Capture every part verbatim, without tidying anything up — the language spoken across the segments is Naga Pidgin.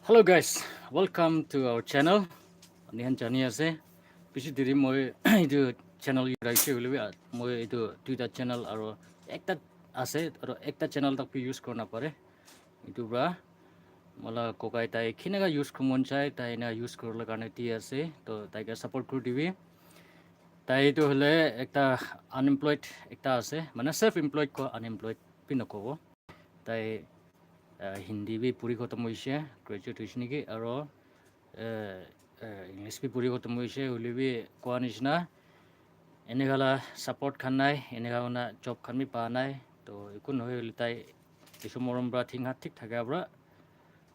Hello guys, welcome to our channel. Apni khan jani ase, bishi deri moi etu channel use kuri ase hoile bi, ah, moi etu duita channel aro ekta ase, aro ekta channel tak bi use kuri na pare. Etu pra mola kokai tai kineka use kuri mon jai, tai ena use kuribole karne di ase, to tai ke support kuri dibi. Tai etu hoile ekta unemployed ekta ase, mane self employed ko unemployed bi nokobo. Tai, ah, Hindi bi puri khotom hoise, graduate hoise niki, aro, eh, eh, English bi puri khotom hoise, hoile bi koa nishina, eneka la support khan nai, eneka hoina job khan bi pa nai, to eku nohoi hoile tai Isor morom pra thik ha-, thik thaka pra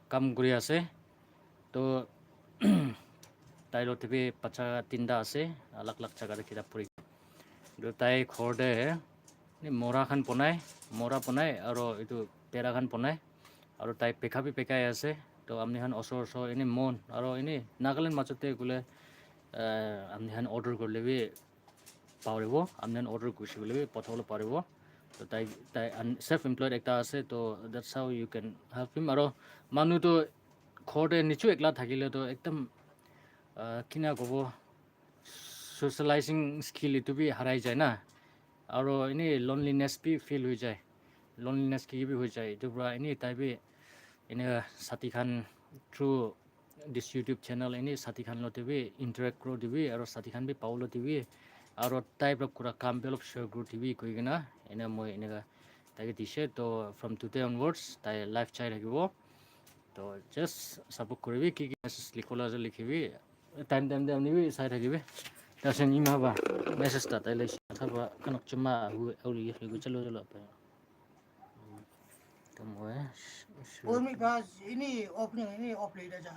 kam kuri ase. To tai lo te bi bacha tinta ase, alag alag jaga te kitab puri. To tai ghor te ni mora khan bonai, mora bonai, aro etu bera khan bonai, aro tai beka bi bekai ase. To apni khan osor osor eni mon, aro eni Nagaland majot te gule, eh, apni khan order kurile bi paribo, apni khan order kurise koile bi pathabole paribo. To tai, tai un-, self employed ekta ase, to that's how you can help him. Aro manu to ghor te nichu ekla thakile to ekdam, ah, kina kobo, socializing skill etu bi harai jai na, aro eni loneliness bi feel hoi jai, loneliness ki bi hoi jai. Etu pra eni tai bi eni sati khan through this YouTube channel eni sati khan lo te bi interact kuri dibi, aro sati khan bi pabole dibi, aro tai pra kura kam bi olop share kuri dibi koi kena ena moi eneka tai ke dise. To from today onwards tai live chai thakibo. To just support kuribi, ki ki message likhola ase likhibi, time time te apni bi sai thakibi. Ta sen ima ba message ta tai le sa ba kanok chuma hu au li hu chalo chalo pa. Kamu eh. Umi gas ini off ni, ini off le da ja.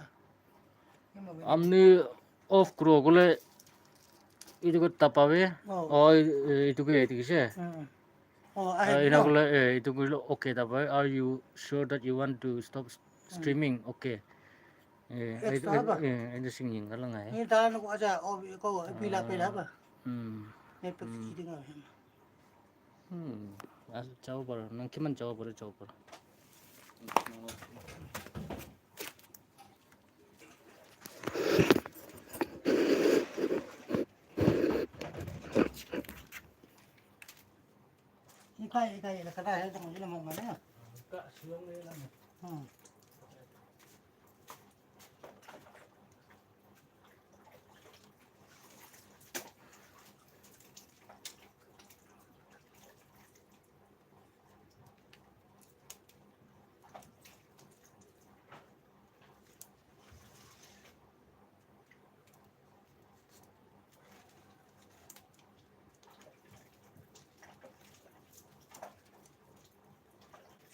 Ini mau beli. Amni off kuro kule itu ko tapawe. Oh. Oh, itu ko itu kise. Hmm. Oh, Ah, I ina know. Kule eh itu kule okay tapawe. Are you sure that you want to stop s- streaming? Okay. Eh, Extra itu apa? Eh, itu singing kalau ngai. Ini tahan ko aja, oh, ko pila pila apa? Hmm. Ini pek Hmm. Sini ngai. Hmm, as-, jabo paro. Nang kiman jabo paro, jabo paro. Ikai, ikai, la kada hai, tong ila mo mana. Ka siwang le lang. Hmm.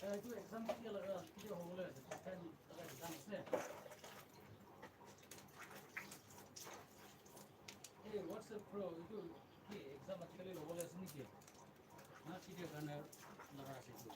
Eh, etu exam ketia laga, ketia hobole ase? Time laga exam ase? Eh, WhatsApp pro, etu ki exam ajikali hobole ase niki? Na ketia karne laga ase etu?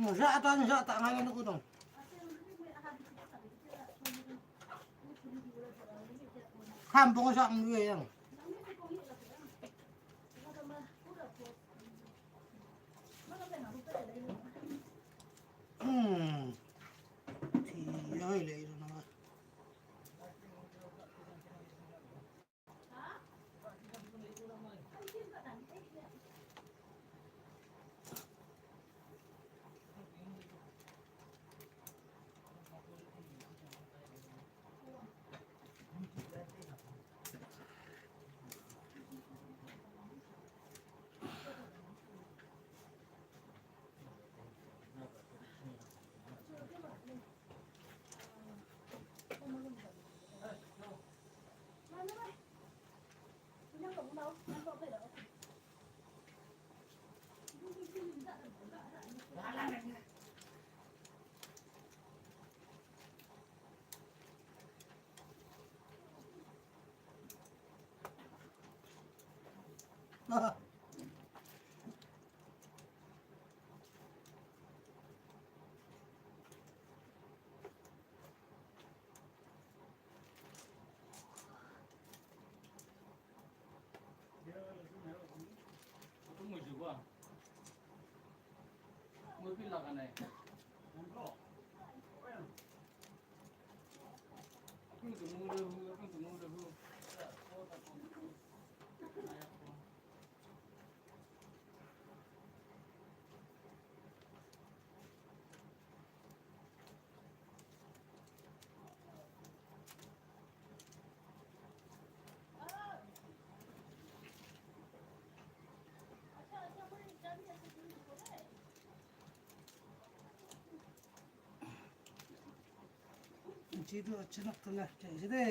Sa atan sa tangan ko dong. Kampung sa ang luya yang. Hmm. Tiya ile ilo na. Ji tu achanak tu na jai se de.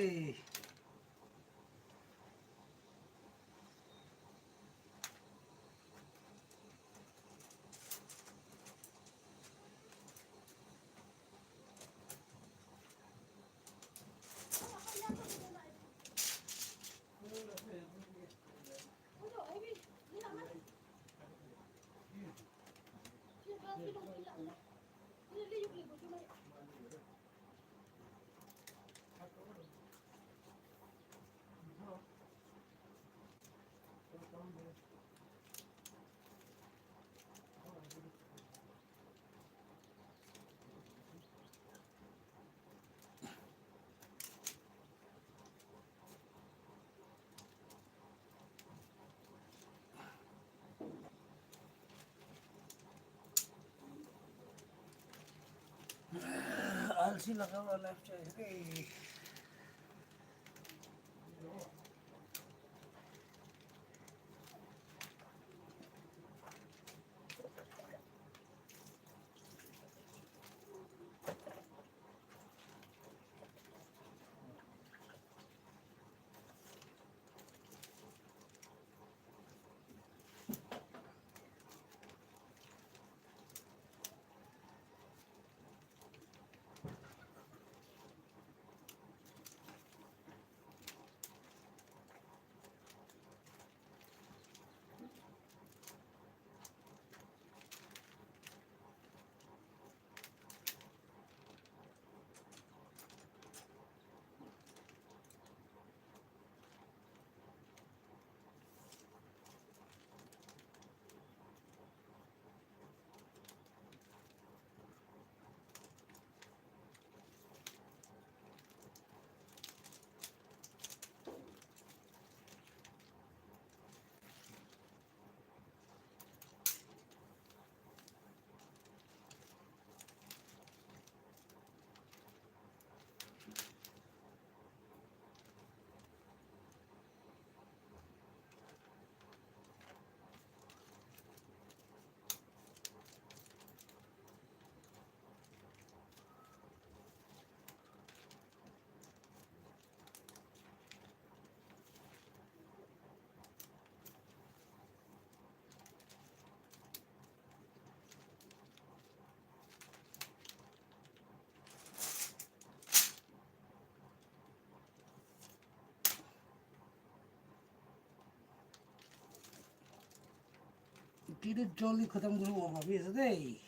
Alsi laga wala chai. Kile joldi khatam kuribo bhabi ase dei.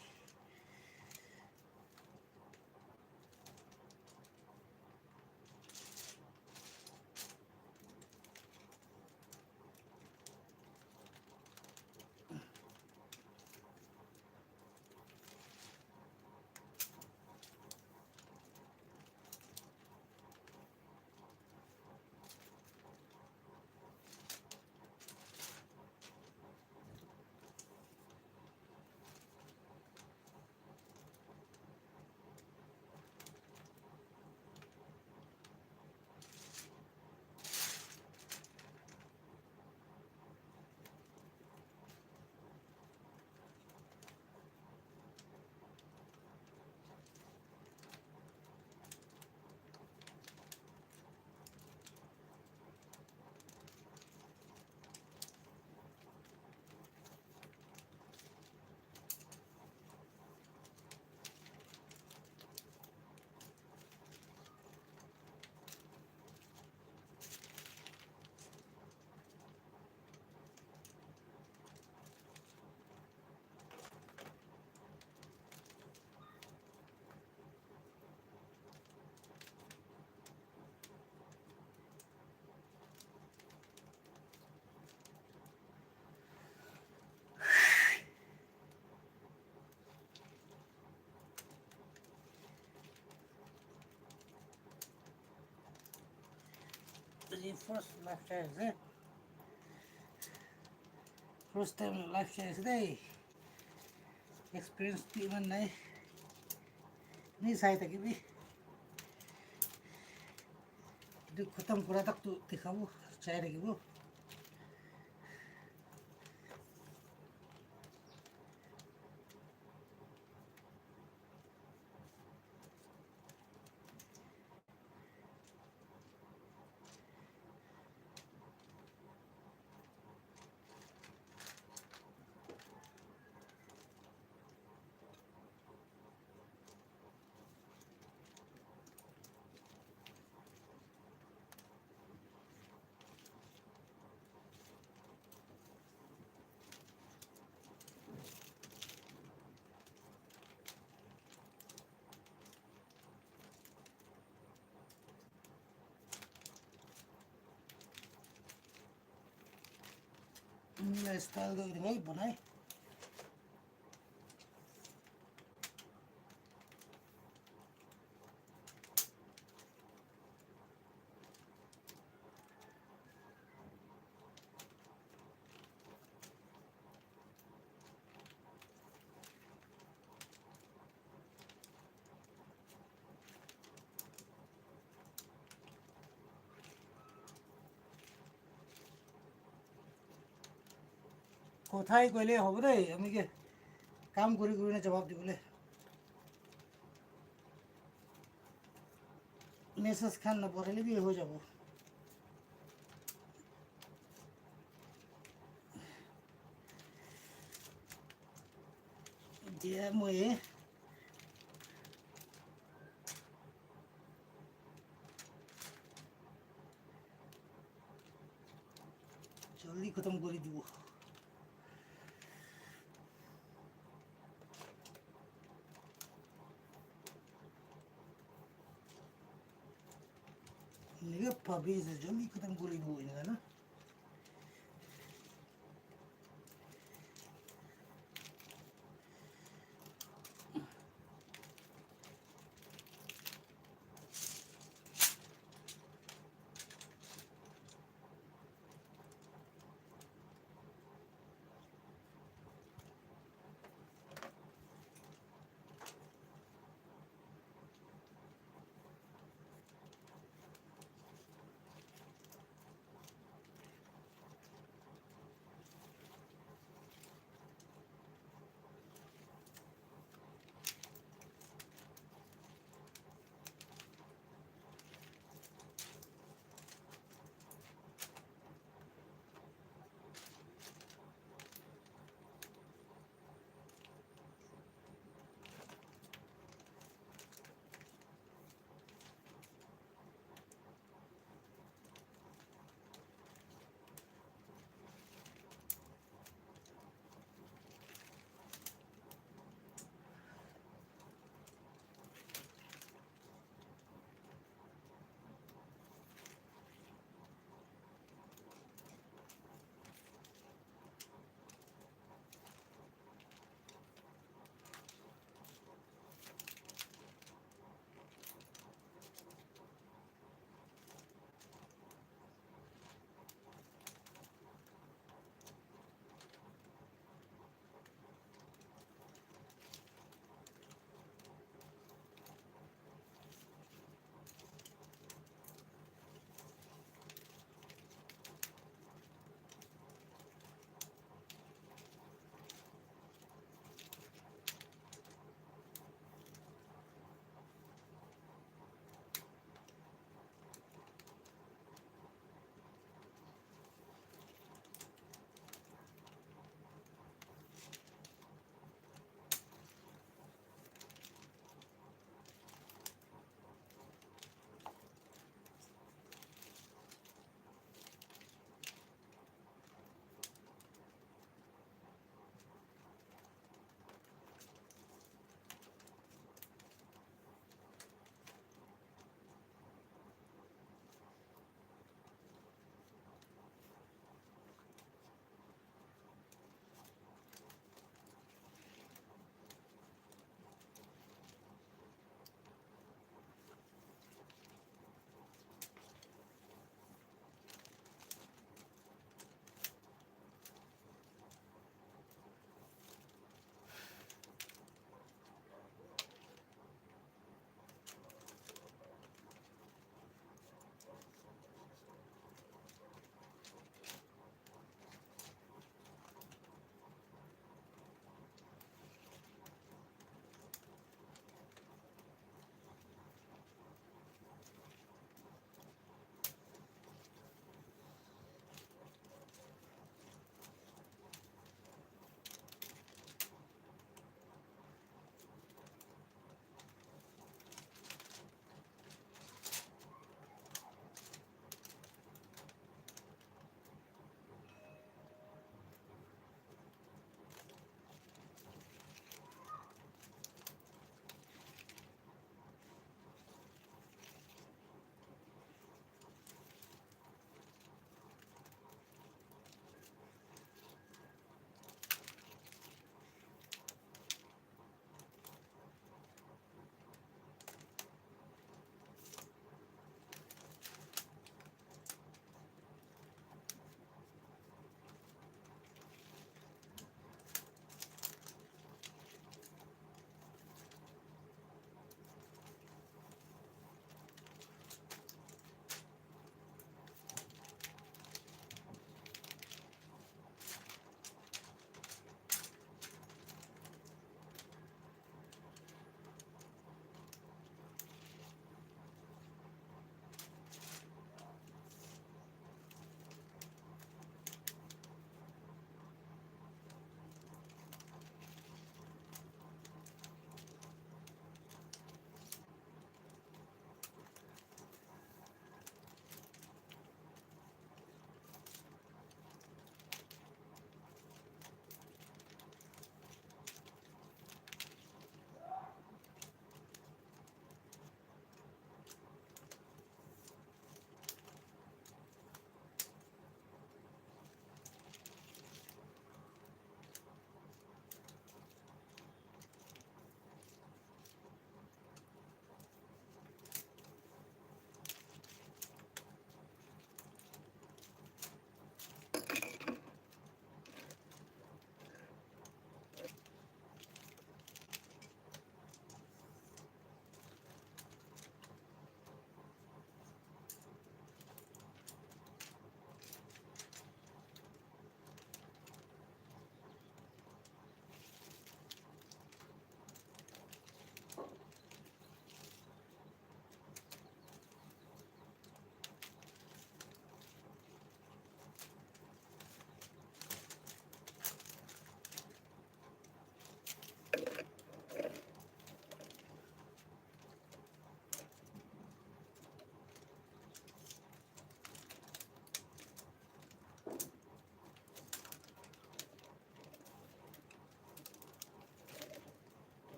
First life chai ase. First time life chai ase dei. Experience tu iman nai. Ni sai thakibi. Etu khatam kura tak tu dikhabo, chai thakibo. Style tu etu ngai banai. Kothai koile hobo de, ami ke kam kuri kuri na jawab dibole. Message khan na porile bi hoi jabo. Dia moi jaldi khatam kuri dibo. Nige pabi se jaldi khatam kuri dibo ina na.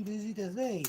Busy te ase.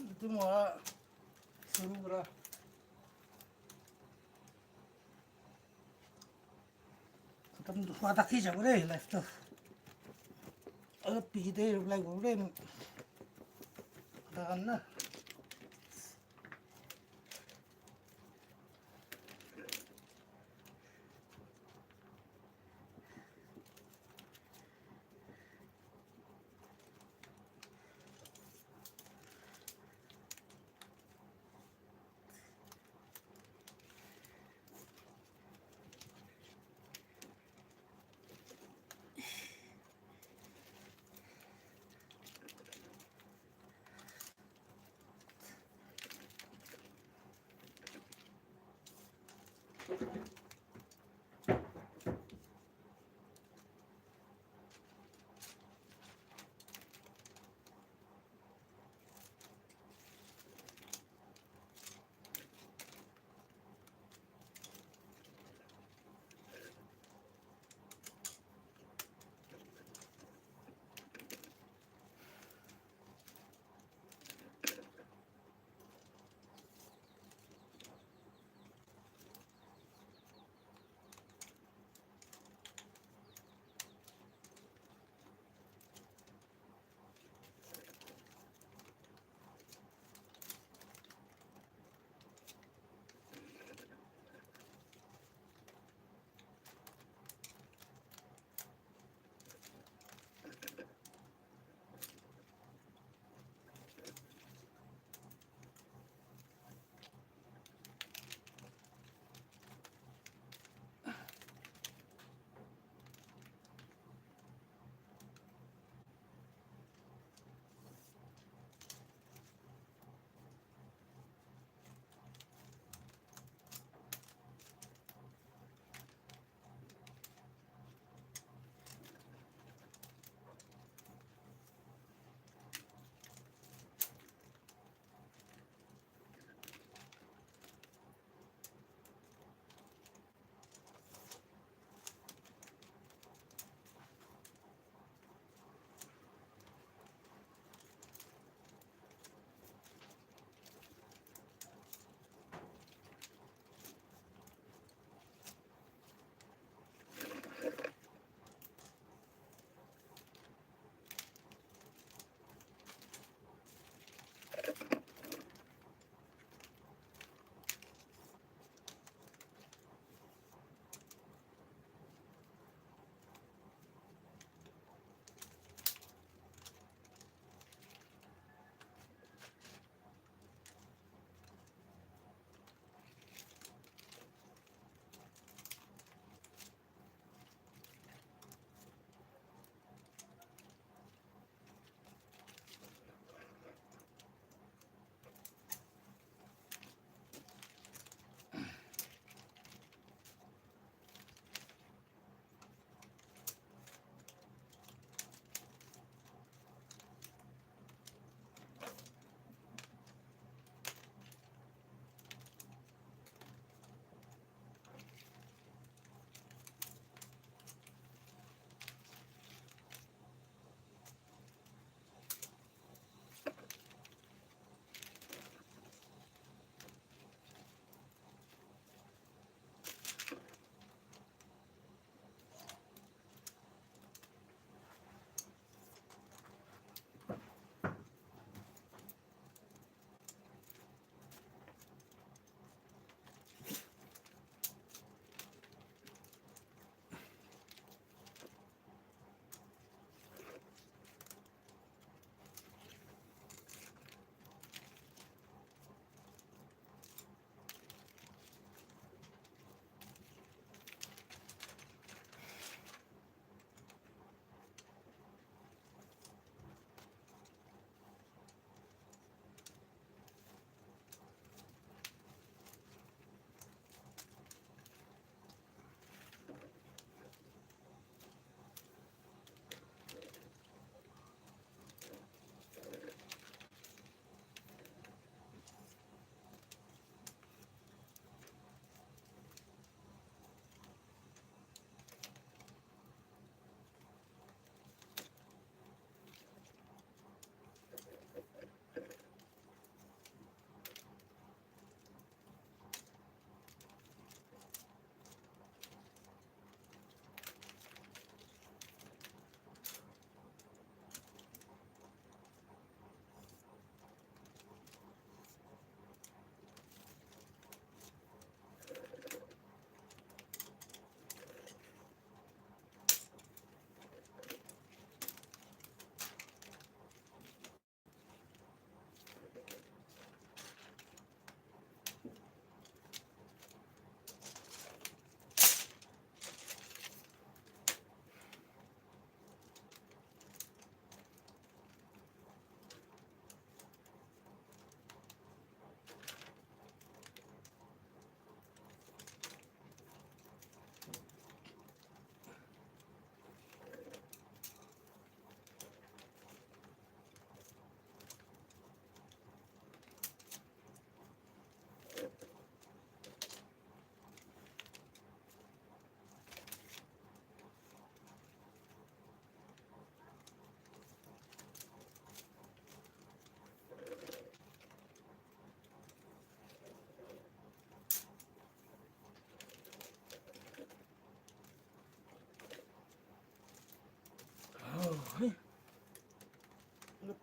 Itu mau suruh berah. Khatam tu huwa tak hi jabo de life tu. Aru piji de reply koro de. Khatam na.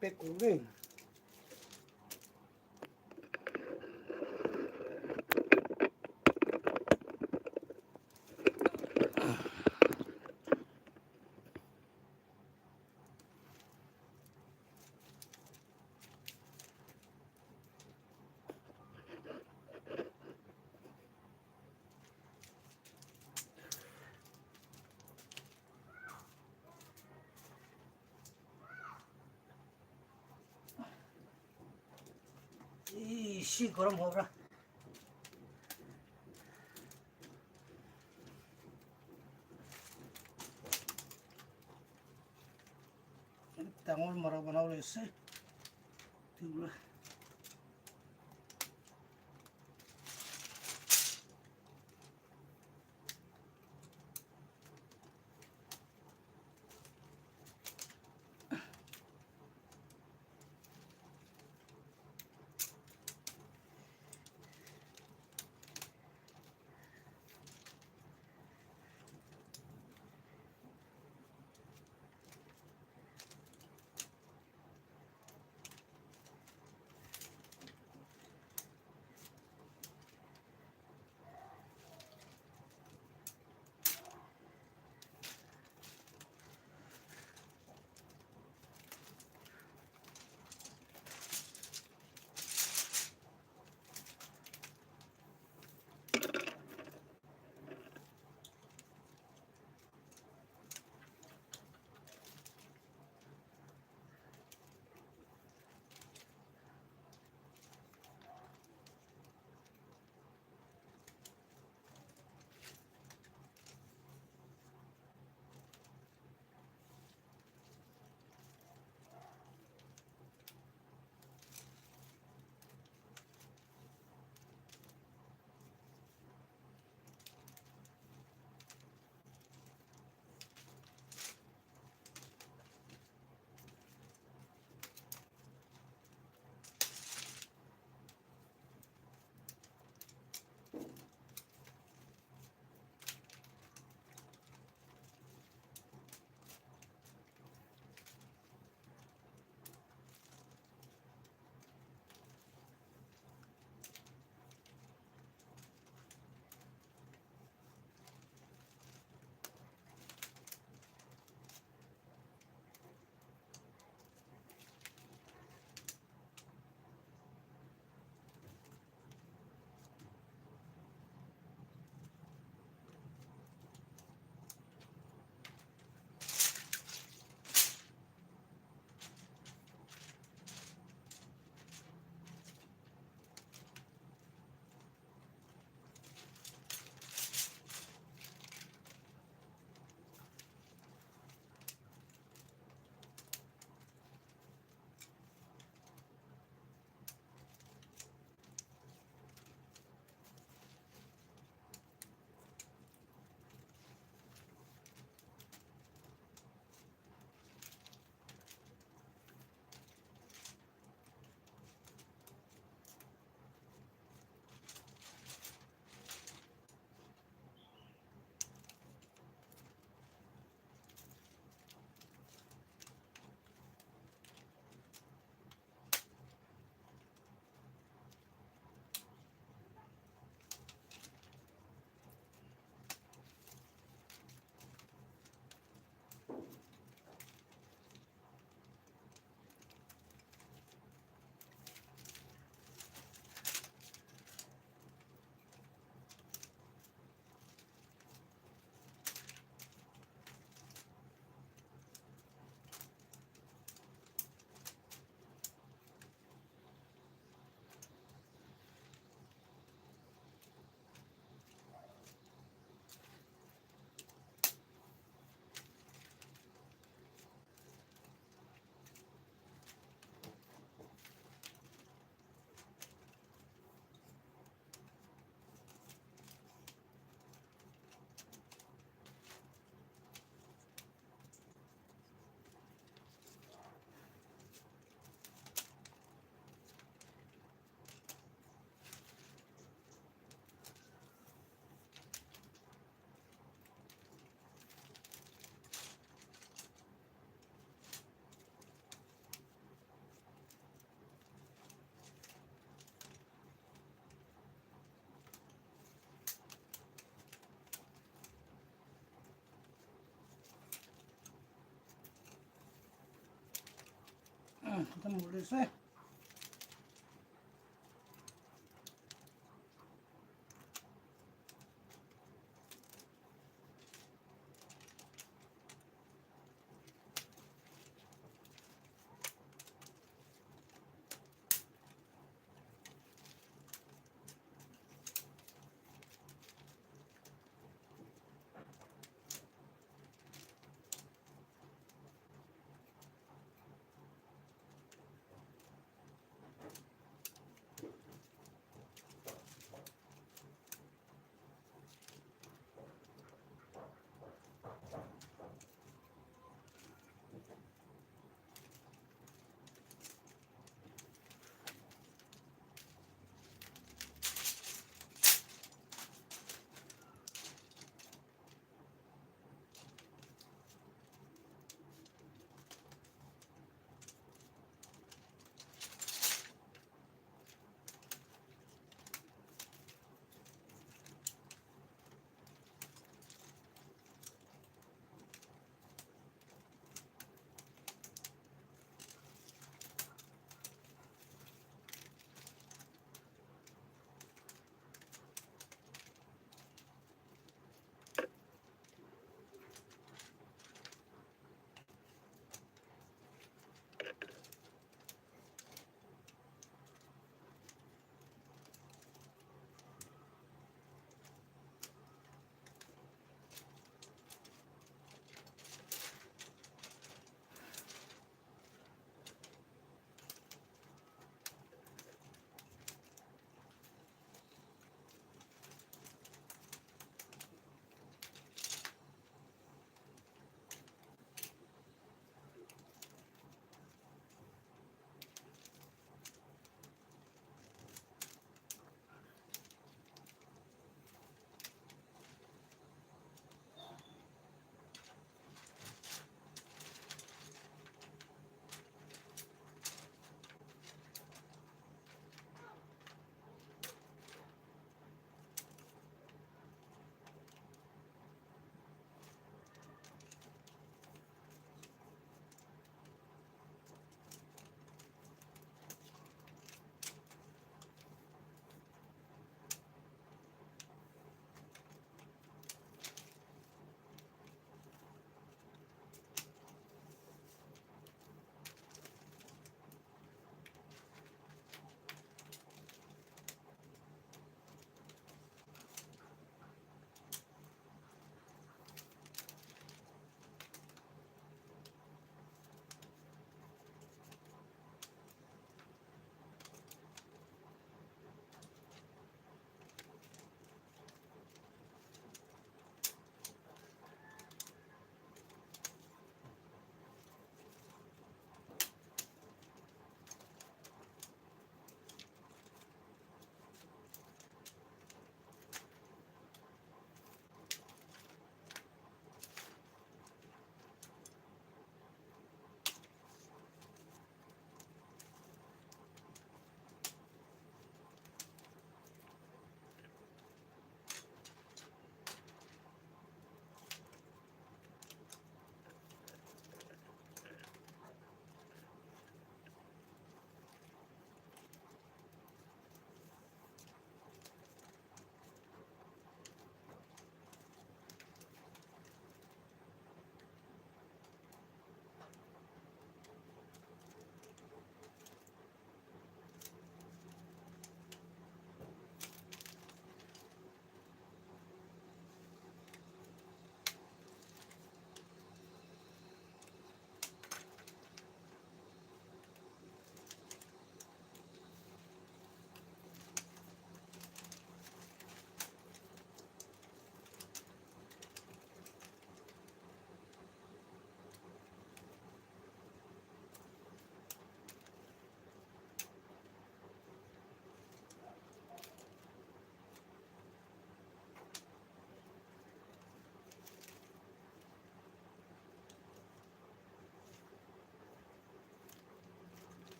Pack kuru de. Ishi, gorom hobo ra. Dangor mara banabo le ase. Etu para. Khatam kuri ase.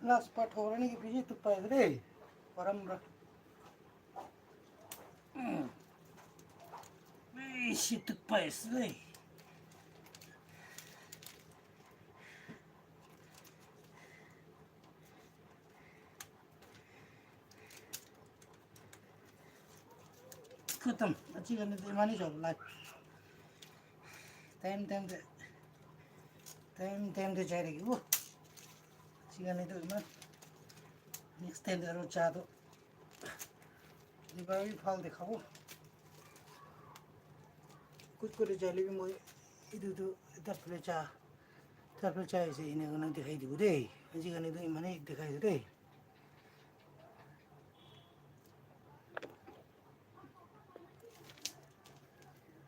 Last part hobo niki, bishi tuk pai ase dei. Param ra. Bishi tuk pai ase dei. Khatam. Aji karne to imane jabo life. Time time te, time time te jai thakibo. Aji karne to iman. Next time te aro ja to. Dibai bhal dekhabo. Kuch kore jaile bi moi etu tu ekta phale ja, ekta phale ja ase ena kurina dikhai dibo dei. Aji karne to imane dikhai ase dei.